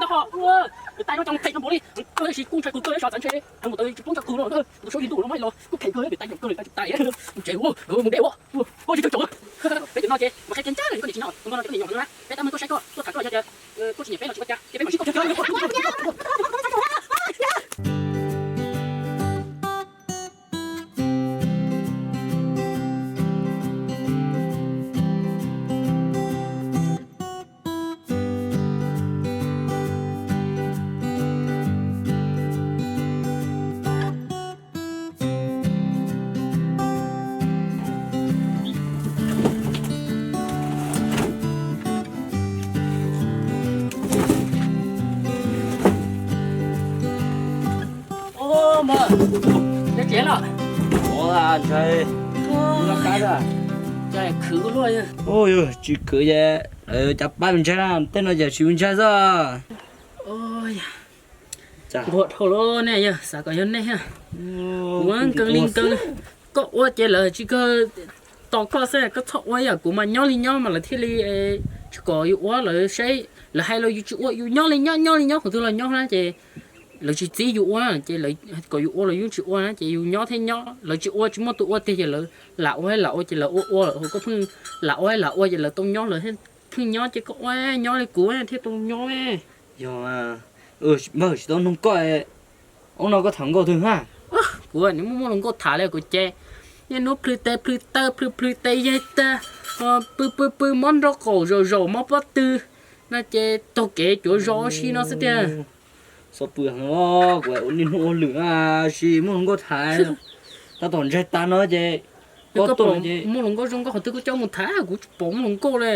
Ho, ua, niam tais no coj mus phem tau npaum li, kawg tab sis kuj ntshai kawg, kawg ib sab txav ntshe, mus tau tsis poob tshaj kawg no, tus suab yig ntuj no mas los kuj phem kawg, niam tais nyob kawg li, tais tais, mus tsev ua, mus ntev ua, ua tsis tau tsaus. Peb cov no ces mas qhia kiag ncaj li koj niam tsis nyob, tus no no ces koj niam nyob na, peb tab meeg tuaj saib koj, tuaj tham koj yog tias koj tsis nyiam peb los tsis ua cas ces peb mam sib koj kiag. Ua, mas, nyob tsev los? Ua, ntshai, ua, ntshai, ntshai khwv luaj. Ua, yog tsis khwv ces lawv cav pab ntshai na, tej no ces tsis ntshai xwb. Nquag dhau lawm ne, yog xav kom yog nej thiab. Kuv nkees li nkees, koj ua ces lawv tsis kawg tos koj xwb, koj txhob ua, yog kuv mas nyob li nyob mas lawv thiaj li tsis kom yus ua, lawv saib lawv hais los yus tsis ua, yus nyob li nyob, nyob li nyob, qhov twg los nyob na ces lawv tsis txib yus ua ces kom yus ua los yus tsis ua na ces yus nyob thiaj nyob, lawv tsis ua tsis muaj tus ua tiag ces lawv lam ua lam ua ces lawv ua ua lawm, koj pheej lam ua lam ua ces lawv tau nyob, lawv pheej nyob ces koj ua nyob li kuv thiaj tau nyob. Yog, npawg tsis tau nug koj, ub no koj tham nkauj twg hab? Kuv nim muaj muaj hluas nkauj tham li kuv ces niaj hnub plhws tes plhws taw plhws plhws tes yaig tag, pw pw pw mob nraub qaum zaum zaum mob pob tw no ces taug kev cuav zos ua si no xwb tiag. Txhob pw heev os, kuv ua niaj hnub ua lwm na, sis muaj hluas nkauj tham, tab tom ntshai tas no ces koj tuaj ces muaj hluas nkauj zoo nkauj qhov twg koj coj mus tham, kuv tsis pom muaj hluas nkauj li.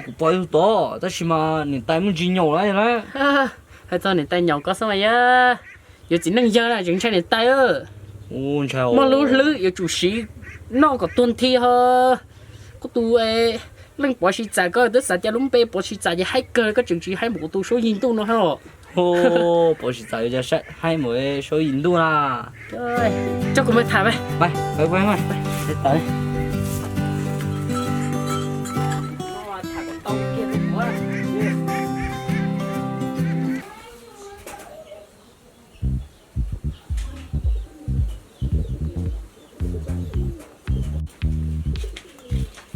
Kuv pom ib tug tod tab sis mas niam tais muaj ntsis nyaum lawm na. Hais txog niam tais nyaum koj xwb mas yog, yuav txiv neej yawg na tseem ntshai niam tais. Muaj lub hlwb yuav tsum siv noj kom tuag nthi ho. Koj tus leej Pov Siv Txam ko twb xav tias lub npe Pov Siv Txam ces haib kawg, koj tseem tsis haib npaum kuv tus Suab Yig Ntuj no thiab. Pov Siv Txam yuav cia haib npaum Suab Yig Ntuj na. Coj kuv mus tham.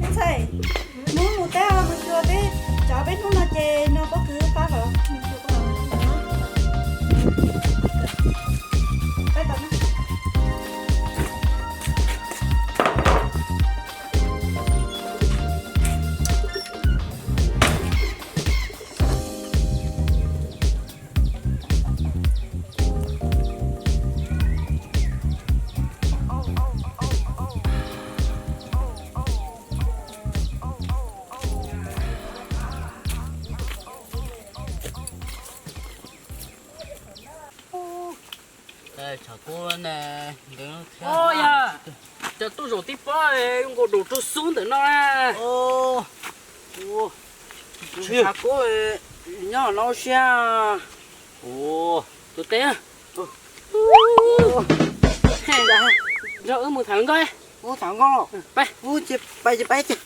Ntxhais, mus mus teb, mus xyuas peb, cov peb hnub no ces no pob kws pab lawm, mus xyuas pab lawm. Yog, cas tuaj zaum tib pob zoo nkaus daus rau xub ntawm no na. Tshav kub nyob no siab. Tus teb, nrog wb mus tham hluas nkauj. Mus tham hluas nkauj. Peb, peb, peb.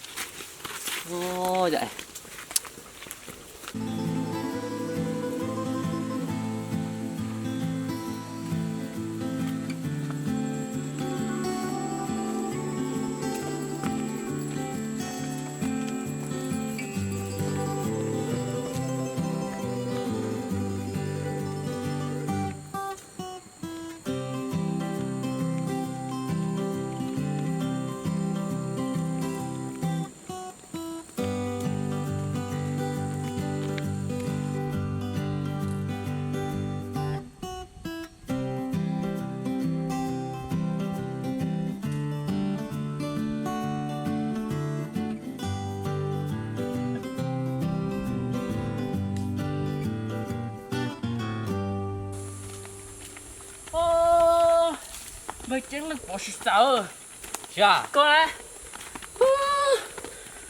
Npawg Ceeb leej Pov Siv Txam, koj,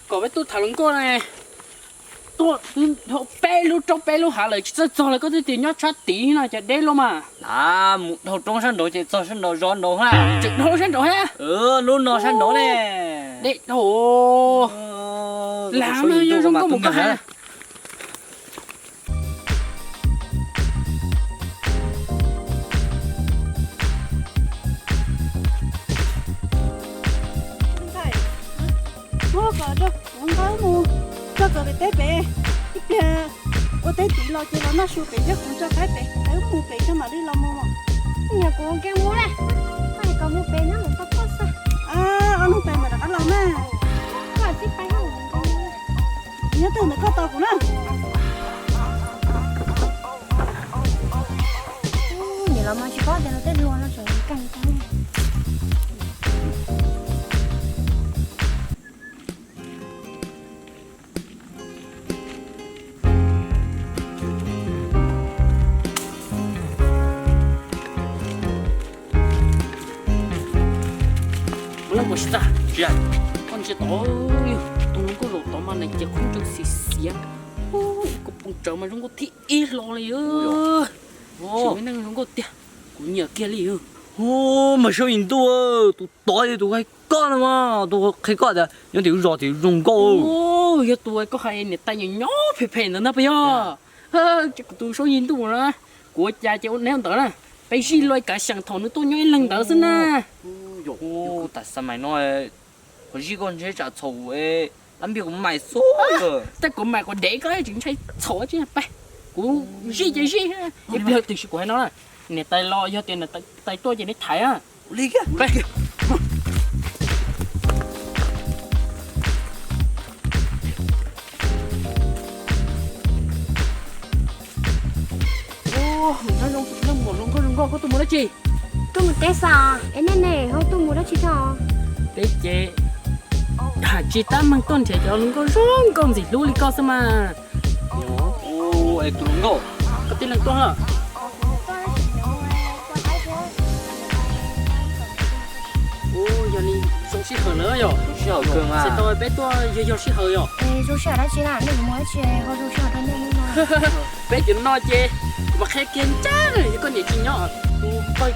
kom peb tuaj tham hluas nkauj na, tuaj dhau peb lub roob peb lub hav lawm tsis txawj txog lawm koj twb tias nyob tshab tid no cas deb luaj mas. Mus dhau roob sab nraud ces txog sab nraud zov nraud ha. Tseem dhau sab nraud ha. Lub no sab nraud ne. Deb dhau. Lam no yog zoo nkauj mus koj ha. Txog pem teb pem, ib pliag ua teb tid los ces los noj su pem thiab, kuv tso qaib pem, wb mus pem tso mam li los mus. Niam, kuv ua ke mus na, koj hais kom mus pem nyob ntawm tau koj xwb. Ob hnub pem mam rov qab los na. Koj txib pais. Nyob twg ntawm koj tos kuv na. Niam los mas tsis paub tias no tej luag no tseem kag kag. Koj ntsia tod, tus hluas nkauj zaum tod mas nws cev khaub ncaws xiav xiav, ib koog poo tsawv mas zoo nkauj thib ib hlo li. Sim neej zoo nkauj tiag, kuv nyiam kiag li. Mas Saub Yis Ntuj, tus tod yog tus hais koj no mas, tus qhia koj tias nyob tim lub zos tim zoo nkauj. Yog tus koj hais niam tais nyob nyob phem phem ntawd ntag puas yog? Tus Saub Yis Ntuj na, kuv ua cas ces ua neeb ntawd na. Peb zij luaj kav xyeem thaum nws tuaj nyob ib leeg ntawd xwb na. Kuv tam sim no qhov zij koj ntshe tsam txhaum, lab npiag kuv mais xwb. Tej kuv mais quav dev koj tsis ntshai txhaum tsis pab. Kuv zij ces zij, ib pliag tiam sis kuv hais no na, niam tais los yog tias niam tais tuaj ces neb thaiv. Koj tuaj mus dab tsi? Koj mus teb xwb es nej ne ho tuaj mus dab tsi thiab? Peb ces hais tsis tab meeg tuaj nrhiav cov hluas nkauj zoo nkauj ntxim hlub li koj xwb mas. Tus hluas nkauj, koj tib leeg tuaj. Yog li zoo sij hawm lawm yog? Tsis tau peb tuaj yog yog sij hawm yog? Zoo sij hawm dab tsi na, nej mus dab tsi ho zoo sij hawm rau nej no? Peb cov no ces kuv mam qhia kiag ncaj, yog koj niam tsis nyob, tus npawg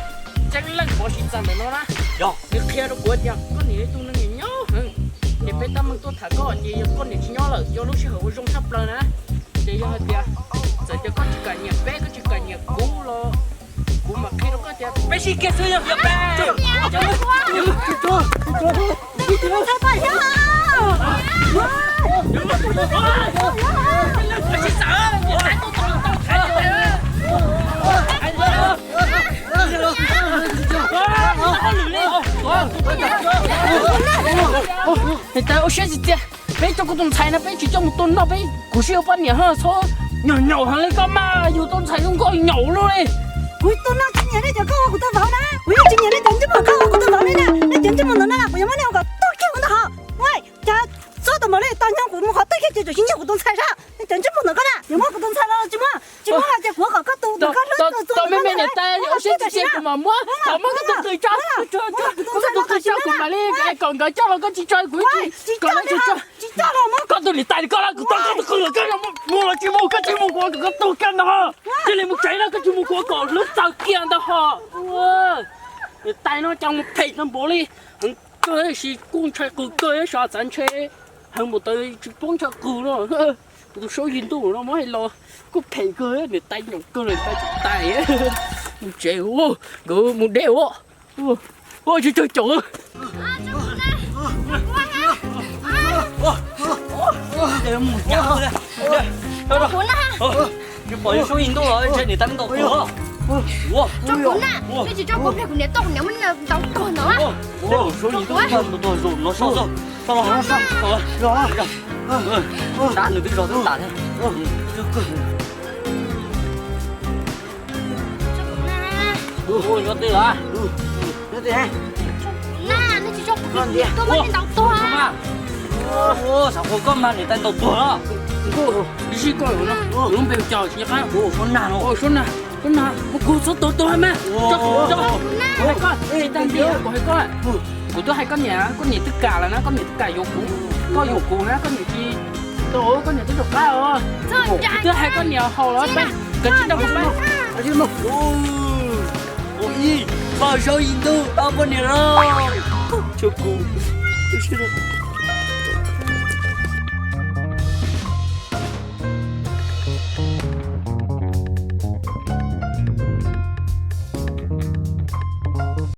Tseeb Leej Pov Siv Txas ntawm no na, nws qhia rau kuv tias koj niam yog tus neeg nyob heev, ces peb tab meeg tuaj tham koj ces yog koj niam tsis nyob lawm, yog lub sij hawm uas zoo tshaj plaws na. Ces yog hais tias txawm tias koj tsis kam nyiam peb, koj tsis kam nyiam kuv los kuv mam qhia rau koj tias peb sib kiag xwb yog peb. Niam tais, ua siab tsis txias, peb coj kuv tus ntxhais no peb tsis coj mus tua noj, peb kuv sib ua poj niam ho txhob nyaum nyaum heev li koj mas, yus tus ntxhais zoo nkauj nyaum luaj li. Kuv tua noj tsis nyiam nej cov koj ua kuv tus vauv na, kuv yeej tsis nyiam nej cov ntsej muag koj ua kuv tus vauv li na, nej cov ntsej muag ntawm no kuv yuav muab nej ua kom tuag kiag kuv ntag hos. Txhob tau npaum li tau nyob kuv mus qhov twg kiag ces txawm tsis nyiag kuv tus ntxhais sav. Nej cov ntsej muag ntawm koj na, yuav muab kuv tus ntxhais los tsis muab, tsis muab los ces kuv ua kom koj tus ntawm koj hlub tus ntxhais me me niam tais, ua siab tsis txias, kuv mam muab, mam muab koj tus qws tso, muab koj tus qws tso, kuv mam li kom nkawd coj los, koj tsis tso kuv tsis kom nkawd tsis tso. Koj tus niam tais koj, kuv tau koj tus qws lawm, koj mus los tsis mus, koj tsis mus kuv ua kom koj tuag kiag ntag. Cia li mus tsev na, koj tsis mus kuv ua kom lub txaws kiag ntag hos. Niam tais no cas mus phem tau npaum li, heev kawg tab sis kuj ntshai qws kawg, sav txav ntshe heev npaum ntawd tsis poob ntshai qws no. Kuv tus Saub Yis Ntuj no muab hais los kuj phem kawg, niam tais nyaum kawg, niam tais tsis tais. Mus tsev, nkawd mus deb ua, ua tsis tsawg caum. Mus cas, tsis pom Saub Yis Ntuj los ntshe niam tais ntaus tuag. Tso kuv na, nej tsis tso kuv, kuv niam tau kuv niam muab ntaus tuag ntawd. Saub Yis Ntuj ntaus tuag zaum no, sab nws twb zog twb tas thiab. Nyob twg lawm? Nej tsis tso kuv, kuv niam tuaj muab ntaus tuag. Xav qhuas koj mas niam tais ntaus tuag los. Zij koj lub npe cas tsis nco qab. Suab Nag no. Suab Nag, Suab Nag, kuv txhob tuag tuag mas. Kuv hais koj, kuv hais koj, kuv twb hais koj niam, koj niam twb kam lawm na, koj niam twb kam yuav kuv, koj yuav kuv na, koj niam tsis tau, koj niam twb rov qab os. Kuv twb hais koj niam haus los peb, koj tsis tau kuv pab. Ua ib, poj Saub Yis Ntuj tau poj niam los. Tsuas kuv, kuv siab.